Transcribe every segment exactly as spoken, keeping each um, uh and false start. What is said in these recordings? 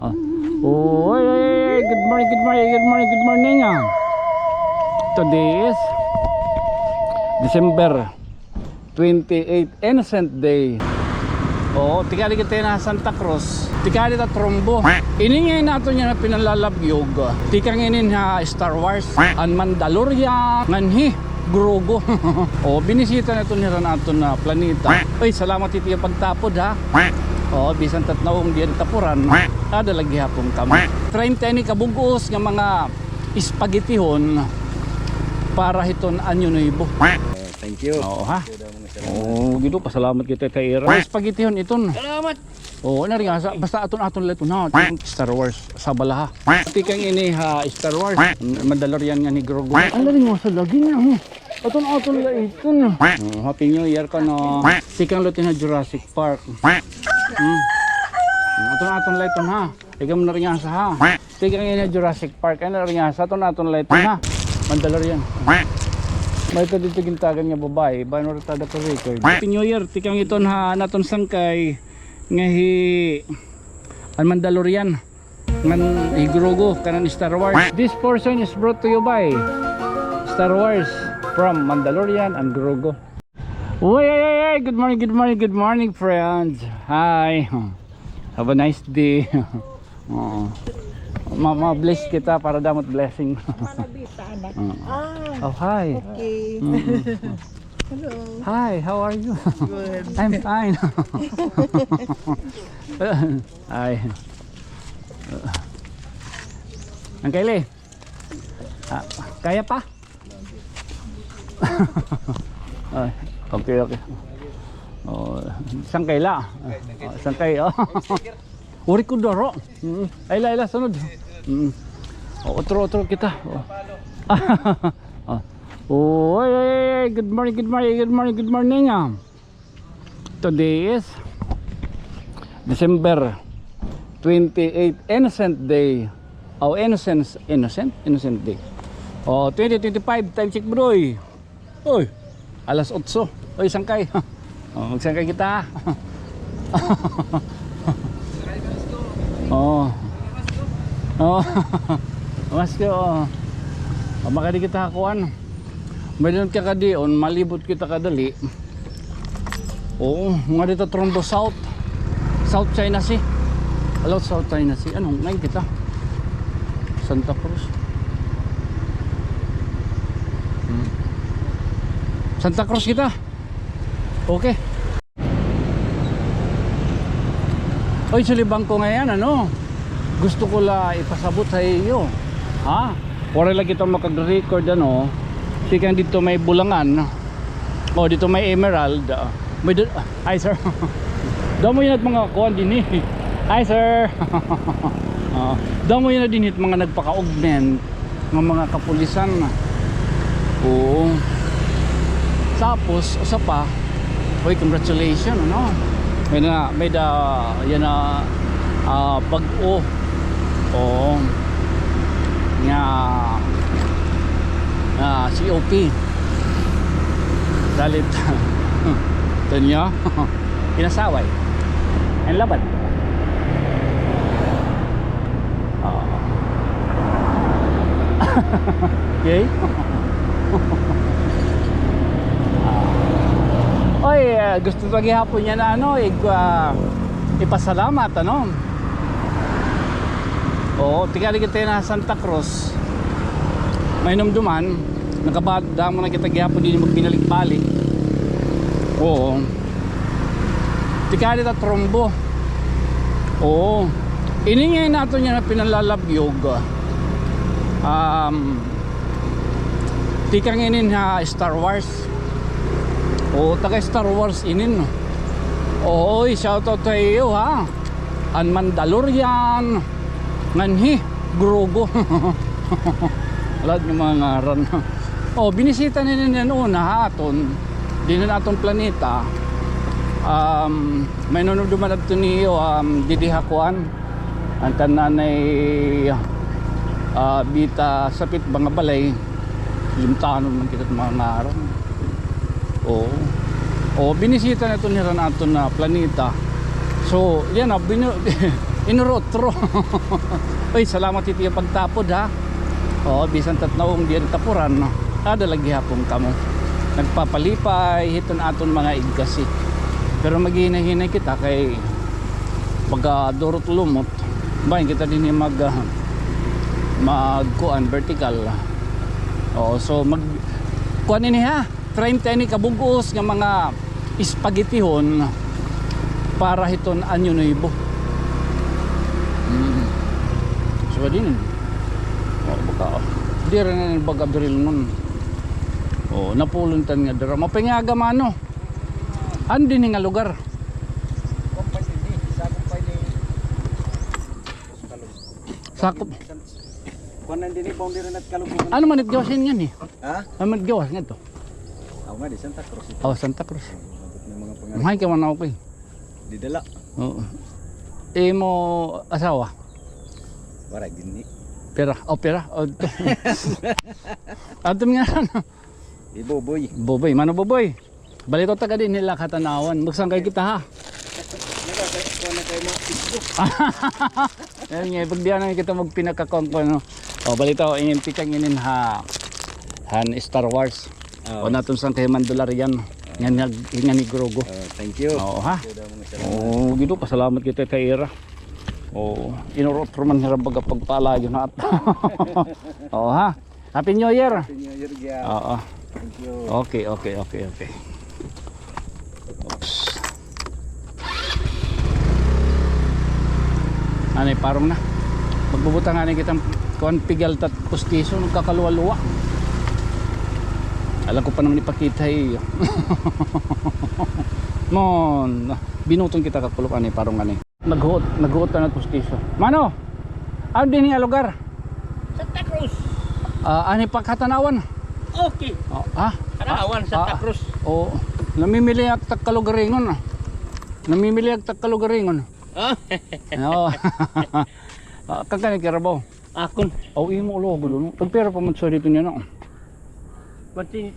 Ah. Oy, oy, oy, good morning, good morning, good morning, good morning, ah. Today is December twenty-eight, Innocent Day. Oo, tikang didi kita ha Santa Cruz. Tikang didi ta Trombo. Ini ngay-an aton yana pinanlalabyog. Tikang ini ha Star Wars, an Mandalorian, ngan hi Grogu. O, binisita naton hira an aton, ah, planeta. Oy, salamat hit iyo pagtapod, ha. O, bisan tatnaong diri tapuran. Ada la gihapon kami. Treinta ini ka bug-os nga mga espaguetihon para hiton Año Nuevo. Thank you. Oo, ha. Oo, Ginoo, pasalamat kita kay ira. Espaguetihon iton. Salamat. Oo, nari nga sa, basta aton-aton la iton, ha. Star Wars, sa balaha. Tikang ini ha Star Wars, Mandalorian ngan hi Grogu. An nari nga sa lagi niya, ha. Aton-aton la iton. Oo, Happy New Year kano. Tikang la iton ha Jurassic Park. Hmm. Aton-aton la iton, ha. Tikang nari nga sa, ha. Tikang ini Jurassic Park. Ano rin nga, sa aton-aton la iton, ha? Mandalorian. May ito dito gintagan nga babae. Ba, ano rin tada ka record? Happy New Year. Tikang iton ha, naton sangkay. Nga hi, an Mandalorian. Ngan hi Grogu, kanan Star Wars. This portion is brought to you by Star Wars from Mandalorian and Grogu. Uy, ay, ay, ay. Good morning, good morning, good morning, friends. Hi. Have a nice day. Oo. Ma-, ma-bless kita para damo it blessing. Manabita, anak. Oo. Ah, oh, hi. Okay. Mm. Hello. Hi, how are you? Good. I'm fine. Ay. Ang Kylie. Ah, kaya pa? Ay, okay, okay. Oh, sangkay la. Oh, sangkay, oh. Uri ko daro. Mm. Ay, la, ay, la, sunod. Mm. Oh, otro, otro kita. Oh. Oh. Oh, ay, ay, ay, good morning, good morning, good morning, good morning, ah. Today is December twenty-eight, Innocent Day. Oh, Innocent, Innocent, Innocent Day. Oh, twenty twenty-five, time check, Broy. Oy, alas otso. Oy, sangkay. Oh, magsangkay kita. Oh. Oh. Masko, oh. Oh, makadi kita ha kuan. May-ada kita kadi-on, malibot kita kadali. Oo, mga dito Trombo South. South China Sea. Hello, South China Sea. Ano, ngayon kita? Santa Cruz. Hmm. Santa Cruz kita. Okay. Oy, sulibang ko ngay-an, ano, gusto ko la ipasabot ha iyo. Ha? Waray la kita makag-record, ano, tikang didto may Bulangan. O, didto may Emerald. May dun, ay, sir. Damo yana it mga kuan dinhi. Hi, sir. Ah, damo yana dinhi it mga nagpaka-augment nga mga kapulisan. Oo. Tapos, usa pa, oy, congratulations, ano? May na, may da, yana, ah, bag-o. Oo. Nga, ah, C O P. Dalit. Ito niyo. Kinasaway. Ang laban. Ah. Okay? Ah. Oy, ah, gusto pa gihapon niya na, ano, ig-, ah, ipasalamat, ano? Oo, tikang didi kita ha Santa Cruz. May numduman, nakabad-, damo na kita gihapon dinhi magbinalik-balik. Oo. Tikang didi ta Trombo. Oo. Ini ngay-an aton yana pinanlalabyog. Um, tikang inin ha Star Wars. Oo, taga Star Wars inin. Oo, shout out ha iyo, ha. An Mandalorian, ngan hi Grogu. Lahat nga mga ngaran. Oh, binisita nini niyan una ha aton. Dinhi ha aton planeta. Um, may nunod duman adto niyo, um, didi ha kuan. An kan Nanay, ah, Bita Sapit, mga balay. Limtanon man kita mga ngaran. Oo. O, binisita naton hira an aton, ah, planeta. So, yana, binu-, Inurotro. Uy, salamat hit iyo pagtapod, ha. Oo, bisan tat naong diri tapuran, no? Ada la gihapon kamo. Nagpapalipay hiton aton mga igkasi. Pero maghinay-hinay kita kay pagka durot lumot, bahin kita dinhi mag, ah, magkuan, vertical. Oo, so mag, kuan ini, ha? Train ta ini ka bug-os nga mga spaghettihon para hiton Año Nuevo. Mm. So, dinhi. O, baka, o. Diri na ini baga birilngon. O, napulon ta nga dira. Mapingaga man, no? Ano dinhi nga lugar? Sakop. Kuan na dinhi, boundary na Caloocan. Ano man it gawas ngani? Ha? Ano man it gawas ngadto? Ako nga, di Santa Cruz ito. Oh, Santa Cruz. Abot na mga pangalan. Mahay ka man ako, eh. Di dala. Oo. Imo asawa? Wala, gini. Pira? Oh, pira? Oh, ato nga, ano? Di Buboy. Buboy. Mano Buboy? Balitaw ta ka dinhi la ha Tanawan. Magsangkay kita, ha? Nagkakakuha na kayo mga Facebook. Ayan nga, pag diyan na kita magpinakakuan ko, no? O, balitaw, inin tikang inin ha, han Star Wars. Oo. O, naton sang kay Mandalorian. Ngan, ngan, ngan ni Grogu. Oh, thank you. Oo, ha? Thank you daw, mga salamat. Oo, Ginoo, pasalamat kita kay ira. Oo, inurot man hira baga pagpalayo na at. Oo, ha? Happy New Year! Happy New Year, Gia. Oo. Thank you. Okay, okay, okay, okay. Oops. Anay, parong na. Magbubutang anay kitang kuan, pigal tat pustiso, nagkakaluwa-luwa. Alam ko pa naman ipakita iyo. Mon, binutong kita kakulok anay, parong anay. Naghuot, naghuot na nagpustiso. Mano? Ano dinhi nga lugar? Santa Cruz. Ah, ani pa ha Tanawan? Okay. Oh, ha? Tanawan, Santa Cruz. Oo. Namimili ak tag kalugaringon, ah. Namimili ak tag kalugaringon. Ah? Oo. Ah, kakani kirabaw. Akon. Aw, imo ulo, gulo, no? Tagpira pa man sa dito niya, no? Pati,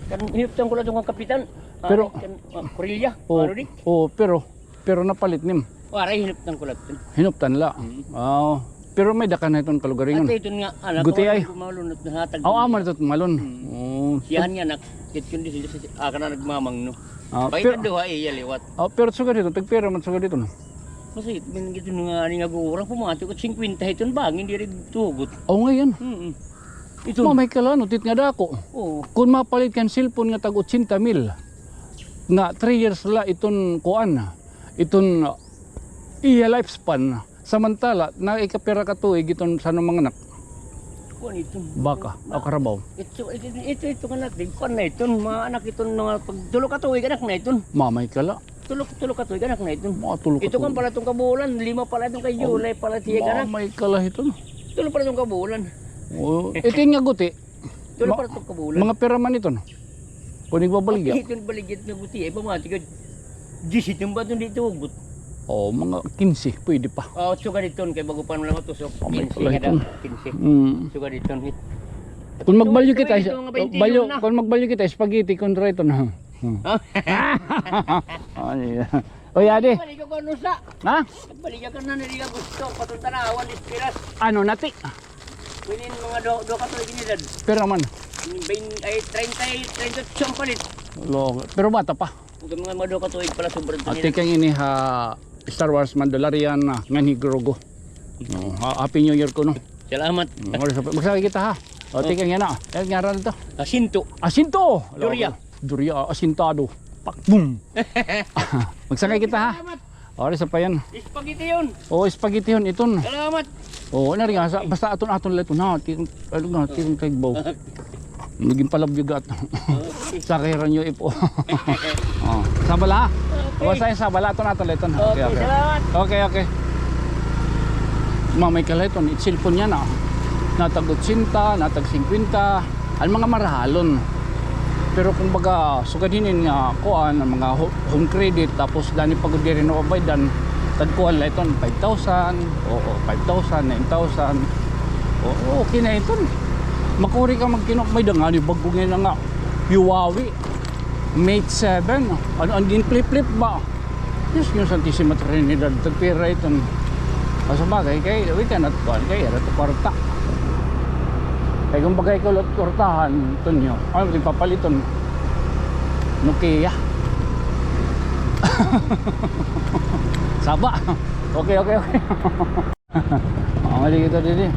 kan, hinuptan ko lang itong kapitan. Pero, ah, kan, ah, Corella, oh, Marodi. Oh, pero, Pero napalit nim? Waray, hinuptan ko la iton. Hinuptan la? Mm. Aw. Pero may-ada ka na iton kalugaringon? Ata iton nga, anak, guti ay. Kumalon at nahatag. Aw, amo na ito kumalon. Mm. Oh. Siyahan nga, anak. Kit kundi sila sa, ah, kana nagmamangno. Ah, pero, duha iya liwat. Ah, pero sugad iton, tagpira man sugad iton? Masakit, min, iton nga, ani nga gurang, pumati ko, singkwenta iton, bangin, diri tugot. Oh, ngayon? Mm-mm. Iton. Mamay ka la, no, tit nga dako. Oo. Kung mapalit kan cellphone nga tag otsenta mil, nga three years la iton kuan, iton, uh, iya lifespan, samantala, naikapira ka tuig iton sa mga anak? Kuan iton. Baka, o karabaw. Ito, ito, ito, ito nga natin, kuan na iton, mga anak iton, mga pag tulo ka tuig, anak na iton. Mamay ka la. Tulo, tulo ka tuig, anak na iton. Mga tulo ka tuig. Ito kan pala itong kabulan, lima pala itong kay July pala siya, anak. Mamay ka la iton. Tulo pala itong kabulan. Oo, ito nga guti. Tulo pala itong kabulan. Mga pira man iton? Kung igbabaligya. Ito baligya nga guti, ay pamati ka. Diyes iton ba iton dito hugot? Oh, mga kinse, pwede pa. Oh, sugad iton, kay bago pa lang ito, so kinse nga da, kinse. Mm. Sugad iton, eh. Kung magbalyo kita, balyo, kung magbalyo kita, spaghetti kontra iton, ha? Hmm. Ay, oy, adi. Balik ako, ano sa? Ha? Balik ako na, nari ka gusto, patong Tanawan, Esperas. Ano, nati? Pwede mga do, do ka to, iginidad. Pira man? Bain, ay, treinta, treinta siyam palit. Lo, pero bata pa. Huwag mga mado ka tuig pala, sobrang. Ati kang ini ha Star Wars Mandalorian, ah, ngan hi Grogu. Oh, ha-, Happy New Year kuno. Salamat. Mm, magsakay kita, ha. O, tikang yana. Ano ngaran nito? Asinto. Asinto! Duriya. Duriya, asintado. Pak, boom! Magsakay kita, ha. Salamat. Ori sa pa yan. Spaghetti yun. Oo, spaghetti yun, iton. Salamat. Oo, nari nga, sa, basta aton-aton la iton, ha. Tikang, ano nga, tikang kay baw. Naging palabyog at. Okay. Sa kay Ranyo Ipo. Oh, sabala. Okay. Basta yung sabala, aton-aton la iton. Okay, okay, okay. Salamat. Okay, okay. Mamay ka la iton, it cellphone niya na. Natag otsenta, natag singkwenta. An mga marahalon. Pero kung baga, sugad hinin nga, kuan, an mga ho-, home credit, tapos dani pa gud diri na mabaydan, tag kuan la iton, five thousand, oo, five thousand, nine thousand. Oo, okay na iton. Makuri ka magkinok, may-ada ngani bag-o ngayon nga, Huawei Mate seven. Ano, an ginflip-flip ba? Diyos niyo, Santisima Trinidad, tagpira iton. Sa bagay, kay, we cannot kuan, kay, ano to, kwarta. Kay, kung bagay ko, lot kwartahan, Tonyo. Ano, di papaliton. Nokia. Saba. Okay, okay, okay. Ah, mali kita didi.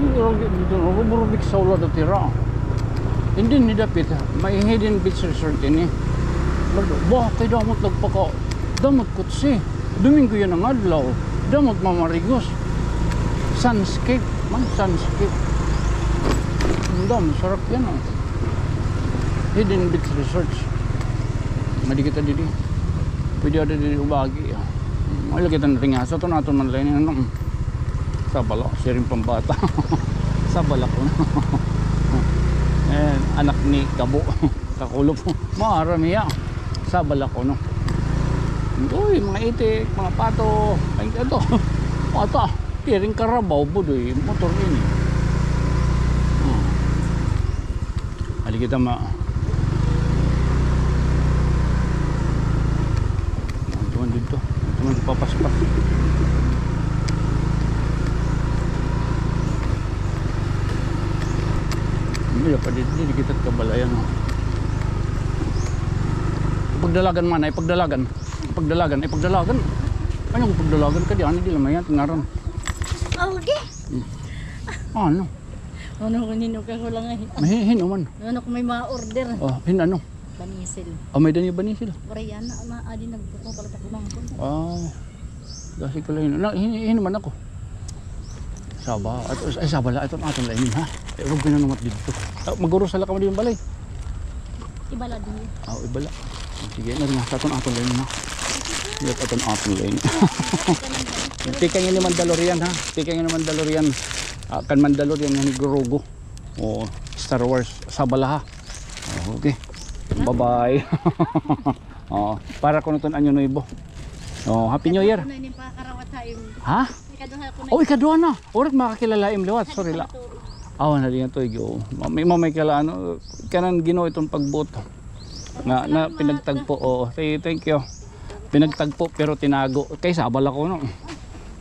Pero dito, no, Burubik sa ulo dati ra. Hindi ni dapit, may hidden beach resort ini. Ba, kay damot nagpaka, damot kutsi. Domingo yana nga adlaw. Damot mamarigos. Sunscape man, sunscape. Ang dam, sarap yana, oh. Hidden Beach Resort. Madi kita didi. Pwede ada didi ubagi, ah. Wala kita na rin nga. Sa aton, aton man la ini, ano. Sabala, siring pambata. Sabala ko na. Eh, anak ni Kabo. Kakulop. Maaram hiya. Sabala ko, no. Uy, mga itik, mga pato. Ay, ito. Pato. Kiring karabaw, budoy. Motor ini. Hmm. Ali kita ma-, Ito man dito. Ito man, papaspas. Hindi pa dito, dito kita kabalayan, oh. Pagdalagan man, ay pagdalagan. Pagdalagan, ay pagdalagan. Ano ang pagdalagan ka di? Ano, di lang yan, ngaran. Okay. Hmm. Ano? Ano ko nino ka ko lang ay. May hin-, hin-, man. Ano ko may mga order? Oh, hin-, ano? Banisil. Oh, may dani banisil. Koreana, ma-, adi nagbuko pala ta kumangkon. Oh. Dasi ko lang hin-, na, hin-, hin-, man ako. Saba, at, ay, saba la, aton, aton la ini, ha? Ay, huwag ko na namat dito. Ah, maguro sa lakam din balay. Ibala din. Ah, ibala. Sige, na rin, sa aton, aton la ini, ha? Aton, aton la ini. Tikang ini Mandalorian, ha? Tikang ini Mandalorian. Ah, kan Mandalorian nga ni Grogu. O Star Wars, saba la, ha? Okay. Bye-bye. Oo, para kuno iton Año Nuevo. Oh, Happy New Year. Ikaduha ko na ini pakarawat ha im. Ha? Ikaduha ko na. Oh, ikaduha na. Orak makakilala im liwat. Sorry la. Aw, na diyan to, iyo. May, may kala, ano, kanan Ginoo iton pagbuot. Na, na pinagtagpo. Oo, say thank you. Pinagtagpo pero tinago. Kay saba la kuno.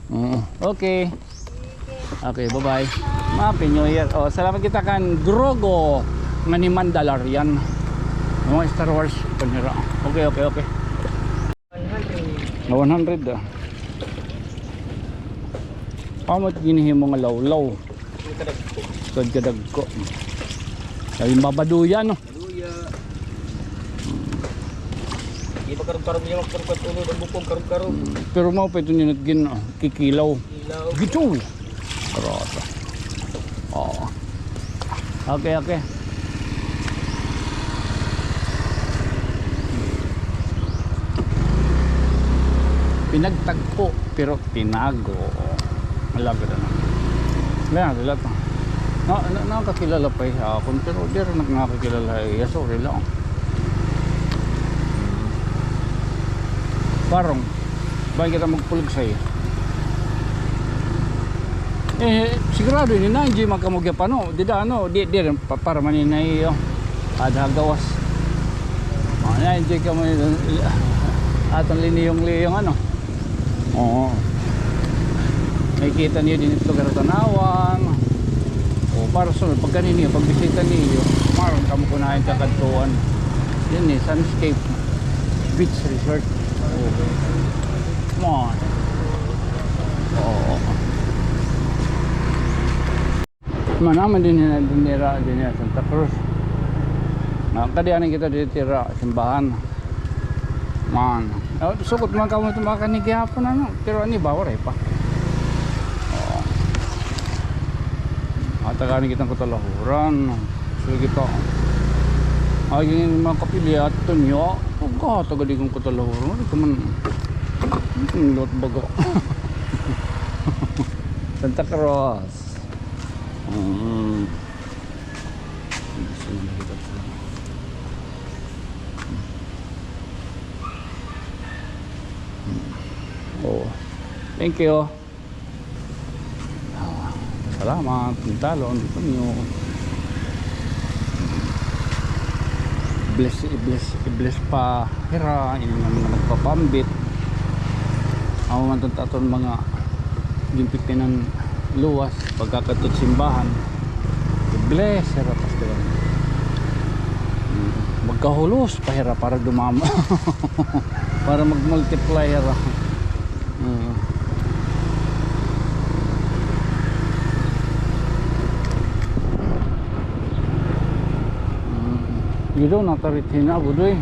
Oo. Okay. Okay, bye-bye. Happy New Year. Oh, salamat kita kan Grogu nga ni Mandalorian. Mga Star Wars, panira. Okay, okay, okay. One hundred, ah. Pamot ginhimo nga lawlaw. Sad kadagko. Ay, babaduyan, no? Luya. Di ba karong-karong niya magkarong-karong ulo, ang bukong karong-karong. Mm, pero mao pa ito ninot gin, ah, kikilaw. Kilaw. Gito. Rosa. Oo. Okay, okay. Pinagtagpo, pero tinago. Malagad, ano. Wala na, wala to. Na, na, nakakilala pa iya akon, pero diri na nakakilala iya. Sorry lang. Parang, bahin kita magpulugsay. Eh, sigurado ini na-enjoy man kamo gihapon, no? Dida, ano, di, di rin, pa, para man ini iyo. Ada gawas. Oh, na-enjoy kamo, aton liniyong-liyong, ano. Oo. Makikita niyo din ito, lugar tanawan. O, para sunod, pagka ninyo, pagbisita niyo, maron kamo kunain kakadtuan. Yan eh, Sunscape Beach Resort. Oo. Come on. Oo. Man, naman din yan, din nira, din nira Santa Cruz. Na, kadi ani kita diri tira simbahan. Man. Oh, sugot man kamo ito mga kanigihapon, ano? Pero ani ba, waray pa. Oo. At ani kitang katalahuran. Sige to. Ay, yung mga kapili at tunyo. Pagka, taga di kong katalahuran. Ito man. Ito man, lot baga. Santa Cruz. Mm. Oh. Thank you. Ah, salamat. Ang talon, dito niyo. Bless, i-bless, i-bless pa. Hira, ini nga mga nagpapambit. Amo man iton aton mga Ginpipinanluwas pagkakadto hit simbahan. Bless hira, Pastor. Mm. Magkahulos pa hira para dumamo. Para mag-multiply hira. Mm. Mm. Iyo daw, natarit hina, budoy.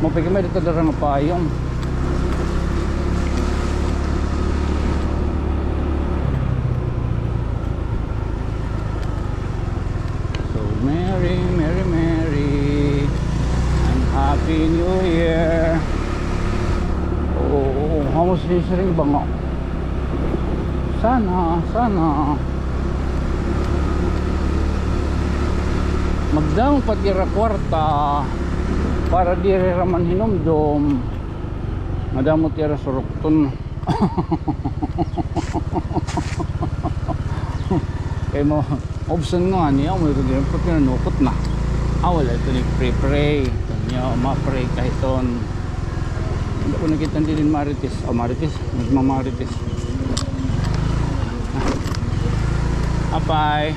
Mapikimay dito dara nga payong. So, Merry, Merry, Merry, and Happy New Year. Oo, oo, hamos ni siring ba nga? Sana, sana. Magdamo pa it ira kwarta para diri hira man hinumdom. Madamo it ira surukton. Kay mo, option nga niya, mo ito din, pati nanukot na. Ah, wala ito ni pre-pray. Ito niya, ma-pray ka hiton. Hindi ko nakita din Marites. Oh, Marites. Nagmamarites. Apay.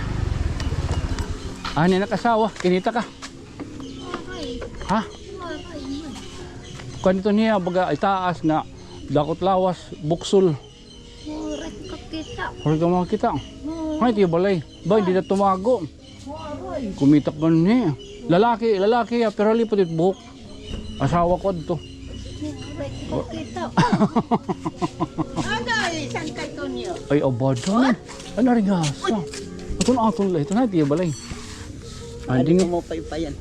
Ah, ni nakasawa. Kinita ka. Ha? Kuan ito niya, baga, itaas nga, dakot lawas, buksol. Waray ko kakita. Waray ka makakita. Oo. Ay, tiyo balay. Ba, hindi na tumago. Waray. Kumitak man ni. Lalaki, lalaki, ah, pero lipot it buhok. Asawa ko adto. Waray ko kakita. Agay, saan kay Tonyo? Ay, abada na. Ano rin nga sa? Aton, aton la ito na, tiyo balay. Ay, di nga. Ano mo paypayan?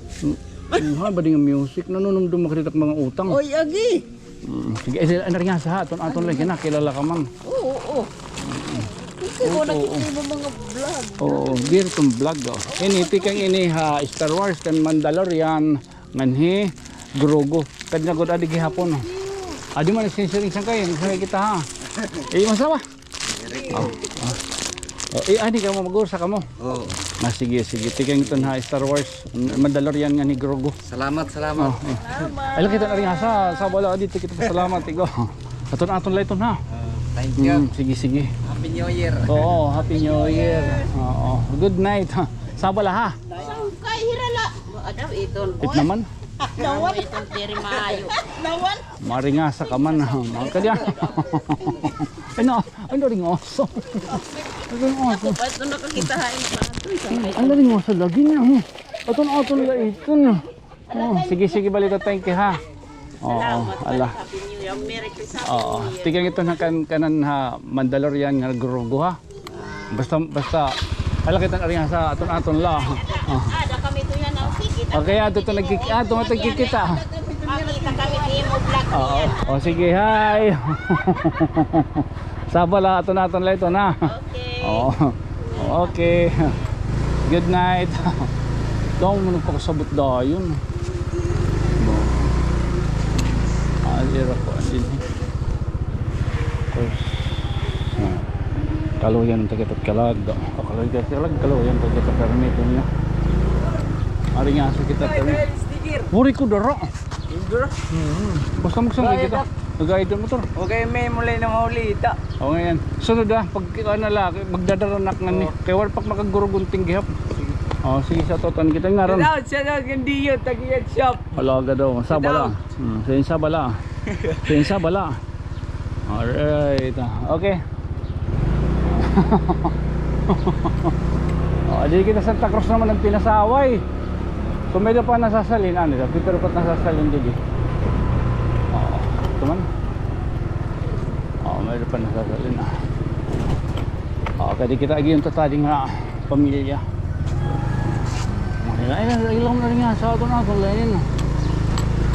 Mm, ha, ba di nga music? Nanunumdum makita mga utang. Oy, agi. Mm, sige, eh, ano rin nga sa aton, aton la, kinakilala ka man. Oo, oo. Kasi mo nakita mo mga vlog. Oo, diri tong vlog, oh. Ini, tikang ini ha, Star Wars, kan Mandalorian, nganhi, Grogu. Kadna gud adi gihapon, oh. Adi man, sinsiring sangkay, sinsiring kita, ha. Eh, masawa? Oh, oh. Oh, eh, ani ka mo, mag-usa ka mo? Oo. Ah, sige, sige. Tikang iton ha, Star Wars. Mandalorian nganhi Grogu. Salamat, salamat. Oh, oh. Salamat. Ay, lakita na rin ha, sa, sa wala dito kita pasalamat, igo. Aton, aton la iton ha. Ah, thank you. Mm, sige, sige. Happy New Year. Oo, Happy New Year. Oo. Good night ha. Sa wala ha. Sangkay, hirala. Adaw, iton. It naman. Nawan. Iton, diri maayo. Nawan. Maringasa ka man, ha. Mga kadya. Ano, ano ring oso? Ano ring oso? Ako pa, ito nakakita ha, ito, ito, ito. Ano ring oso? Lagi na, ha. Aton, aton la ito, no. Oh, sige, sige, balita, thank you, ha. Oo, salamat, ala. Happy New Year. Merry Christmas, Happy New Year. Oo, tikang ito na kan-, kanan ha, Mandalorian nga Grogu, ha. Basta, basta, ala kita na rin sa aton-aton la. Oh. Ada kami ito yan, ang sige. Okay, ato ito nagkik-, ato nga nagkikita. Makita kami sa imo vlog. Oo. Niyan. O, sige, hi. Sa wala, aton-aton la ito na. Okay. Oo. Okay. Good night. Daw mo nagpakasabot dayon. Ah, ira ko, andin, eh. Tapos, ah, kaluyan ta kita kalag. O, kaluyan ta kalag, kaluyan ta kita permit niya. Ari nga sa kita permit. Wari ko dara. Dara? Hmm. Basta magsangkay kita. Nag-aid ang motor. Okay, may mulay na maulita. O, ngayon. Sunod, ah, pag, ano la, magdadara na ak ngani. O. Kay wala pa ak makaguro gunting gihap. Sige. O, sige, sa totan kita ngaran. Shout out, shout out, Gandiyo, Tagiyan Shop. Alaga daw. Sa bala. Hmm, sa, sa bala. Sa, sa bala. Alright. Okay. O, di kita Santa Cruz naman ang pinasaway. So, may da pa nasasalin, ano, pero pat nasasalin didi. Oo, ito man. Oo, may da pa nasasalin, ah. Okay, di kita agi yung tatading nga pamilya. Ay, ay, ay, ilaw na rin nga sa aton, aton lain.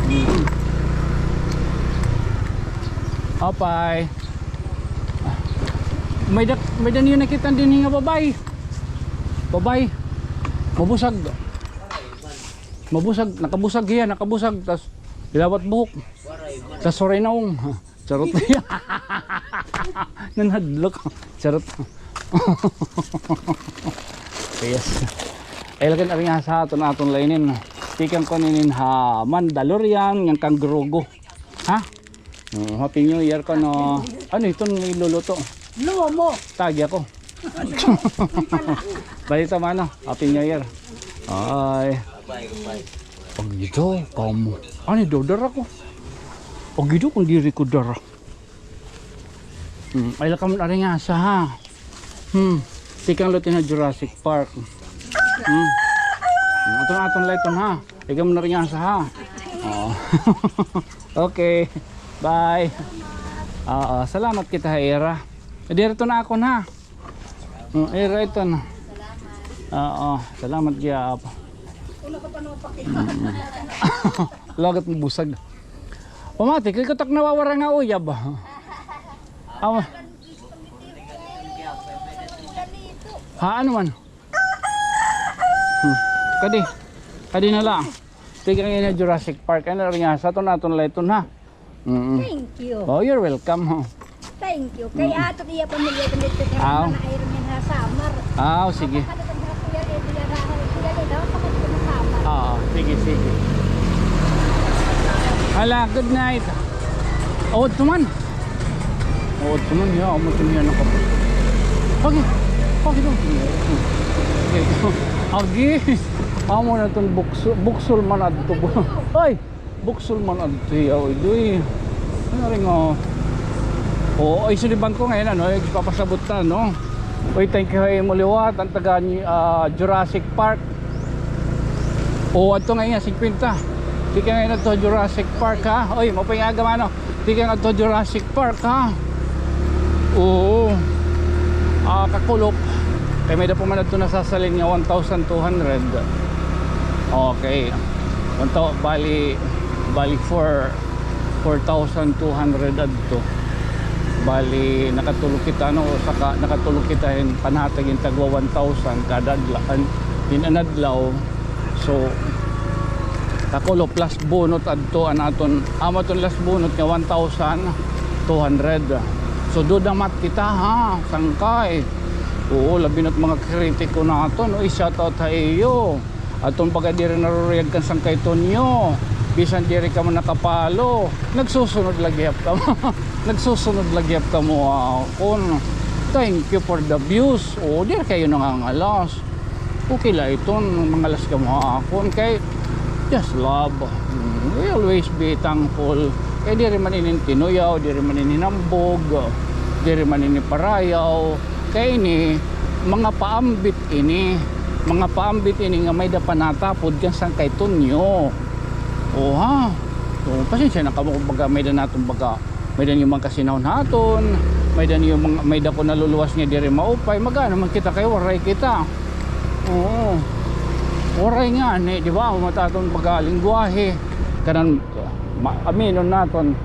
Hmm. Apay. May da, may da niyo nakita din nga babay. Babay. Mabusag. Mabusag, nakabusag hiya, nakabusag. Tas, ilawat buhok. Tas, suray naong. Charot. Nanhadlok. Charot. Yes. Ay, lagi na rin nga sa aton, aton lainin. Tikang ko ninin ha Mandalorian, ngan kang Grogu. Ha? Mm, Happy New Year ko, no? Ano ito niluluto? Lomo. Tagi ako. Balita, mano. Happy New Year. Ay. Pag ito, kamo. Ano daw, dara ko. Pag ito, kung diri ko dara. Hmm, ay, lakam na rin nga sa, ha. Hmm. Tikang lutin na Jurassic Park. Hmm. Hmm, aton, aton, layton, ha. Ikaw mo na rin nga sa, ha. Oo. Okay. Bye. Oo, salamat kita ha ira. Diri to na ako na. Mm, ira ito na. Oo, salamat gyap. Lagat mo busag. Pamati, kay kutak nawawara nga uyab. Awa. Ha, ano man? Hmm. Kadi. Kadi na lang. Tikang ini Jurassic Park. Ano rin nga? Sa aton, aton layton, ha? Mm. Thank you. Oh, you're welcome, ha? Thank you. Kay ato iya pamilya kami ito kay Aw. Mana Irene ha Samar. Aw, sige. Ako, ano, kami ha Kuya Lito, ya, ha, Kuya Lito, ako, kami ha Samar. Oo, sige, sige. Hala, good night. Oh, tuman. Oo, ito man niya, amo ito niya nakapag-, okay, okay daw. Okay. Agi, amo na iton bukso-, buksol man adto. Ay, buksol man adto, yaw, idoy. Ano rin, oh. Oo, ay, suliban ko ngayon, ano, eh, ipapasabot na, no? Uy, thank you ha imo liwat, an taga, ah, Jurassic Park. O, adto nga iya, singkwenta. Tikang nga adto Jurassic Park, ha? Oy, maupay nga aga, mano. Tikang adto Jurassic Park, ha? Oo. Ah, kakulop. Kay may-ada pa man adto nasasalin nga one thousand two hundred. Okay. One thou-, bali, bali four, four thousand two hundred adto. Bali, nakatulog kita, no? Saka nakatulog kita hin panhatag hin tagwa one thousand kada adlaw, hin an adlaw. So, kakulop, plus bunot adto an aton, amo aton last bunot nga one thousand two hundred. So, do the math kita, ha, sangkay. Oo, labi na't mga kritiko naton. Uy, shout out ha iyo. Aton baga diri naruruyag kan sangkay Tonyo. Bisan diri kamo nakapalo. Nagsusunod la gihap kamo. Nagsusunod la gihap kamo, ah, kun. Thank you for the views. Oo, diri kayo nangangalas. Okay la iton, mangalas kamo ha akon kay just love. Mm, we always be thankful. Kay diri man ini tinuyaw, diri man ini hinambog, diri man ini parayaw. Kay ini, mga paambit ini, mga paambit ini nga may-ada pa natapod kan sangkay Tonyo. O ha? So, pasensya na kamo kung baga may-ada naton baga May-ada niyo man kasinahon ha aton, may-ada niyo man, may-ada ko naluluwas nga diri maupay, mag-ano man kita kay waray kita. Oo. Waray ngani, di ba? Amo it aton pagkalingwahe. Kanan, ma-, aminon naton,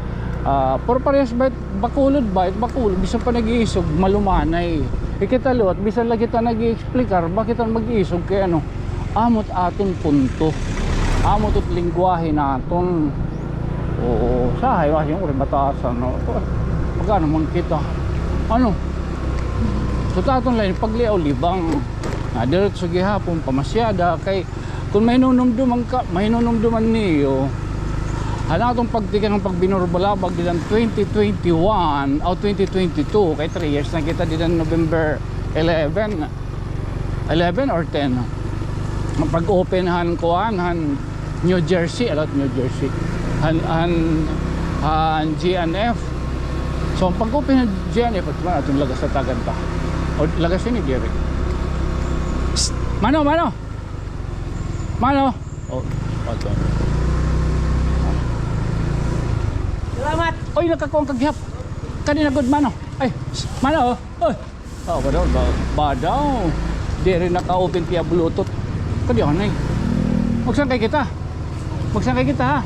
ah, pero parehas ba it Bacolod ba? It Bacolod, bisan pa nag-iisog, malumanay. Ikita liwat, bisan la kita nag-i-explicar, bakit an mag-iisog kay ano? Amo it aton punto. Amo it lingwahe naton. Oo, sahay, wa, siyempre, batasan, no? Pag-ano man kita? Ano? So, it aton la ini, pagliaw-libang. Ah, diretso gihapon, pamasyada, kay, kun mahinunumduman ka, mahinunumduman niyo, an aton pagtikang pagbinurubalabag, dida han twenty twenty-one, o twenty twenty-two, kay three years na kita, dida han November eleven. Eleven or ten? Pag-open han kuan, han New Jersey, ala, New Jersey. Han, han, han G N F. So, pag-open han G N F, at man, aton lagas sa tagan pa. O, lagas ini, diri. Psst! Mano, mano! Mano! Oh, ato. Salamat! Oy, nakakuha ka gihap. Kadi na gud, mano. Ay, psst, mano, oh. Oy. Ah, ba daw, ba, ba daw. Diri naka-open tiya Bluetooth. Kadi anay. Magsangkay kita. Magsangkay kita, ha?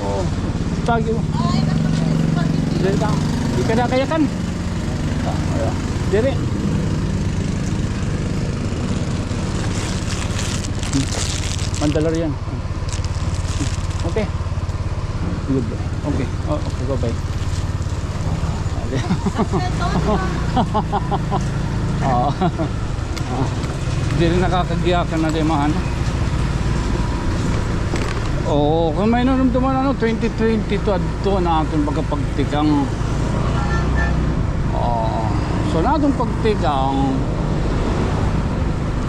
Oo. Tagi mo. Diri ta. Di ka na kayakan. Ah, ayan. Diri. Mandalorian. Okay. Good. Okay. Oh, okay, bye-bye. Okay. Oo. Diri nakakagiyakan na di maano. Oo, kon may narumduman, ano, twenty twenty-two adto an aton baga pagtikang. Oo. So, an aton pagtikang,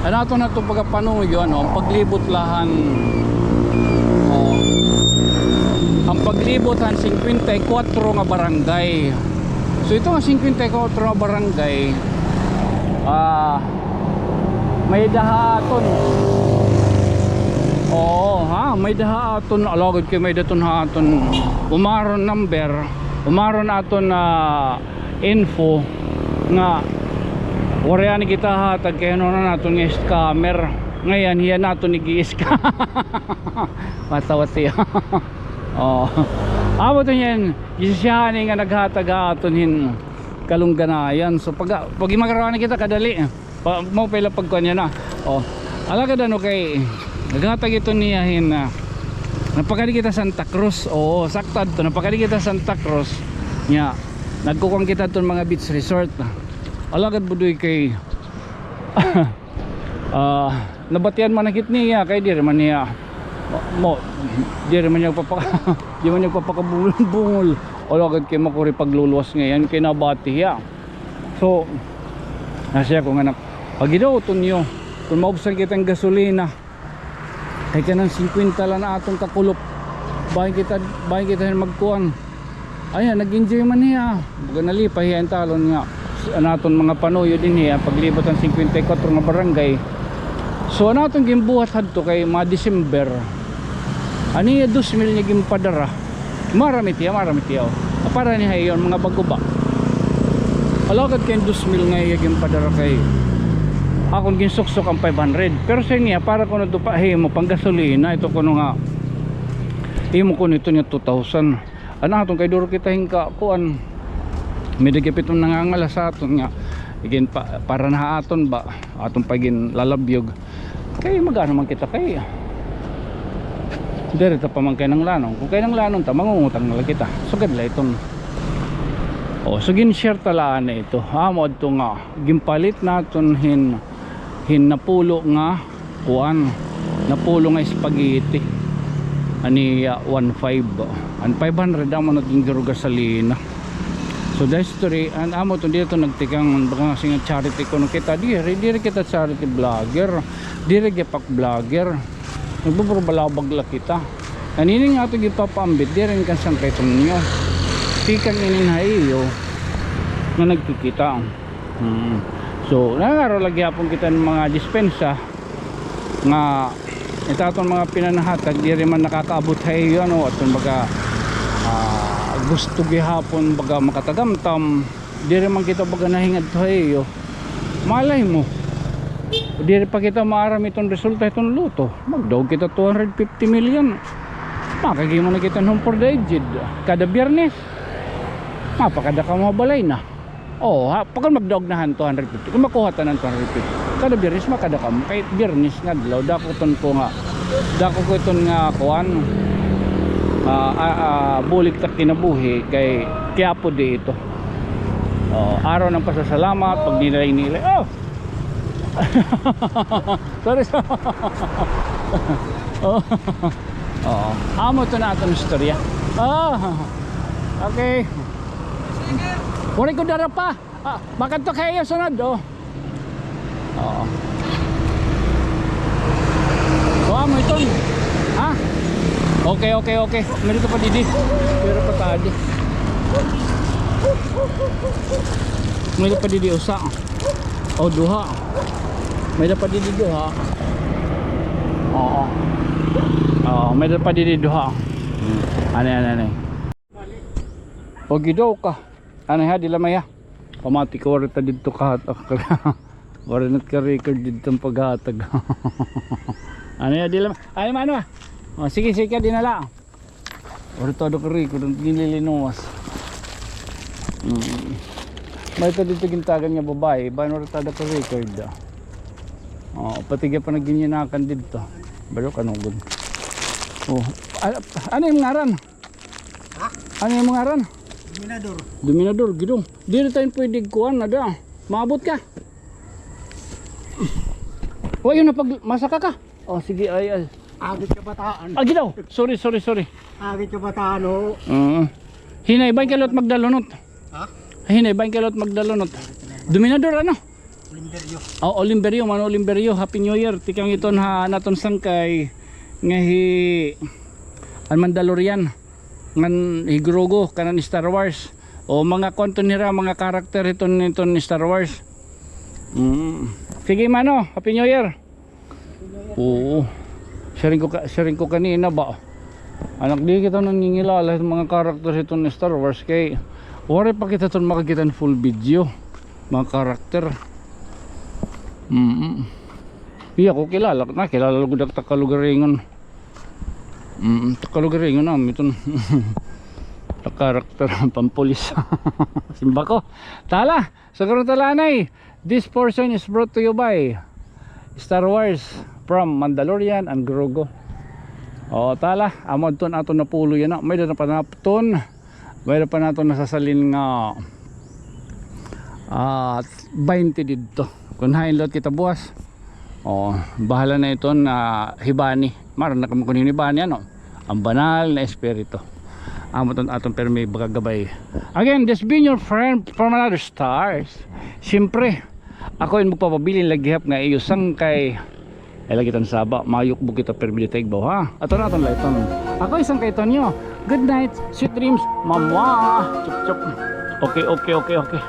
an aton, aton baga panuyo, ano, an paglibot la han, oo, an paglibot han singkwenta y kuwatro nga barangay. So, ito nga singkwenta y kuwatro nga barangay, ah, may-ada ha aton. Oo, ha, may-ada ha aton. Alagad kay may-ada iton ha aton. Umaron number, umaron aton, ah, info nga waray anay kita hatag kay ano na naton nga scammer. Ngayon, hiya naton ig-i-scam. Matawa siya. Oh. Amo to niyan, ginsiyahan nga naghatag ha aton hin kalungganayan. So, pag, pag imagarwa na kita, kadali. Pa, mao pa ila pagkuan niya na. Oh. Alagad ano kay, naghatag ito niya hin, ah, napakadi kita Santa Cruz. Oo, sakto adto. Napakadi kita Santa Cruz. Nya, nagkukuan kita adton mga beach resort. Alagad budoy kay, ah, nabatian man na gihap niya, kay diri man niya, mo, diri man niya papaka-, di man niya papakabungol-bungol. Alagad kay makuri pagluluwas ngay-an, kay nabati hiya. So, nasiring ko nga, "Pagidawton niyo, kon maubsan kita hin gasolina, kay kanan singkwenta la an aton kakulop. Bahin kita, bahin kita hin magkuan." Ayan, nag-enjoy man hiya. Baga nalipay hiya hin talon nga an aton mga panuyo dinhi, an paglibot han singkwenta y kuwatro nga barangay. So, an aton ginbuhat hadto kay mga December. An iya dos mil niya ginpadara. Maaram it iya, maaram it iya, oh. Para ni ha iyo, mga bag-o ba. Alagad kay an dos mil nga iya ginpadara kay akon ginsuksok an five hundred. Pero siring niya, para kuno ito pa himo panggasolina, ito kuno nga himo kuno ito nga two thousand. An aton kay duro kita hin ka, kuan. May-ada gihap iton nangangalas ha aton nga, again, pa, para na ha aton ba, aton pa ginlalabyog. Kay mag-ano man kita kay, diri ta pa man kinahanglanon. Kon kinahanglanon ta, mangungutang na la kita. Sugad la iton. O, so gin-share ta la anay ito. Amo adto nga ginpalit naton hin, hin napulo nga kuan, napulo nga spaghetti. An iya, ah, one five. An five hundred amo na iton giro gasolina. So, the history, an amo iton dito nagtikang, baga nga siring nga charity kuno kita. Diri, diri kita charity vlogger. Diri gapak vlogger. Nagbuburbalabag la kita. An ini nga aton ginpapaambit, diri kan sangkay iton niyo. Tikang ini ha iyo nga nagkikita. Hmm. So, nangangaro la gihapon kita hin mga dispensa nga ito aton mga pinanhahatag, diri man nakakaabot ha iyo, ano, aton baga, ah, gusto gihapon baga makatagamtam, diri man kita baga nahingadto ha iyo. Malay mo, diri pa kita maaram iton resulta hiton lotto, magdaog kita two hundred fifty million. Makahimo na kita hin home for the aged kada Biyernes. Mapakadakam ha balay na. Oo, ha, pagka magdaog na han two hundred fifty, kon makuha ta an two hundred fifty, kada Biyernes makadakam. Kay Biyernes nga adlaw, dako iton ko nga, dako ko iton nga, kuan, ah, ah, ah, bulig ta kinabuhi kay Quiapo Day ito. Oh, araw ng pasasalamat, pagninilay-nilay. Oh! Sorry, sorry. Oh. Oo. Amo ito na aton istorya. Ah. Okay. Waray ko dara pa. Ah, makadto kay iyo sunod, oh. Oo. So, amo iton. Ha? Okay, okay, okay. May-ada pa didi. Pero pa tadi. May-ada pa didi usa. O, duha. May-ada pa didi duha. Oo. Oo, may-ada pa didi duha. Hmm. Ano, ano, ano? O, gidaw ka. Ano ha, di lamay ha? Pamati ko, waray ta didto kahat-, waray na ka-record didto an paghatag. Ano ha, di lamay? Ay, mano ah? O, sige, sige, di na la. Waray ta ada ka-record, an ginlilinuwas. Mm. May-ada didto gintagan nga babaye, bahin waray ta ada ka-record, ah. O, pati gihap an nagginyinakan didto. Balo ka, nugod. O, a-, ano im ngaran? Ha? Ano im ngaran? Dominador. Dominador, gidong. Diri ta hin pwede kuan, ada. Maabot ka. Wa, yun na pag masaka ka. O, sige, ay, ay. Agit kabataan. Agi daw. Sorry, sorry, sorry. Agit kabataan, o. Oo. Hinay, bain ka lot magdalunot. Ha? Hinay, bain ka lot magdalunot. Dominador, ano? Olimberio. O, Olimberio, Mano Olimberio. Happy New Year. Tikang iton ha, an aton sangkay nga hi, an Mandalorian. Ngan hi Grogu, kanan Star Wars. O, mga kuan to nira, mga character iton, iton Star Wars. Mm. Sige, Mano. Happy New Year. Oo. Sharing ko ka, sharing ko kanina ba? Anak, di kita nangingilala sa mga character sa iton Star Wars kay waray pa kita iton makakita hin full video. Mga character. Mm. Iya ko kilala, nakilala ko dak Tagalog ringon. Mm, Tagalog ringon na, iton. Character, pampulis. Simba ko. Tala, sa karon tala anay. This portion is brought to you by Star Wars from Mandalorian and Grogu. O, tala, amo adton aton napulo yana. May-ada pa naton, may-ada pa naton nasasalin nga, ah, baynte didto. Kun hain liwat kita buwas. O, bahala na iton, ah, hibani. Maaram na kamo kun hin-o hibani, ano? An banal na espiritu. Amo iton aton pirmi gagabay. Again, this been your friend from another stars. Siyempre, ako in magpapabilin la gihap nga iyo sangkay. Ay lagi tan saba, mayukbo kita pirmi dida igbaw, ha? Aton, aton la iton. Ako in sangkay Tonyo. Good night, sweet dreams, mamwa. Chup, chup. Okay, okay, okay, okay.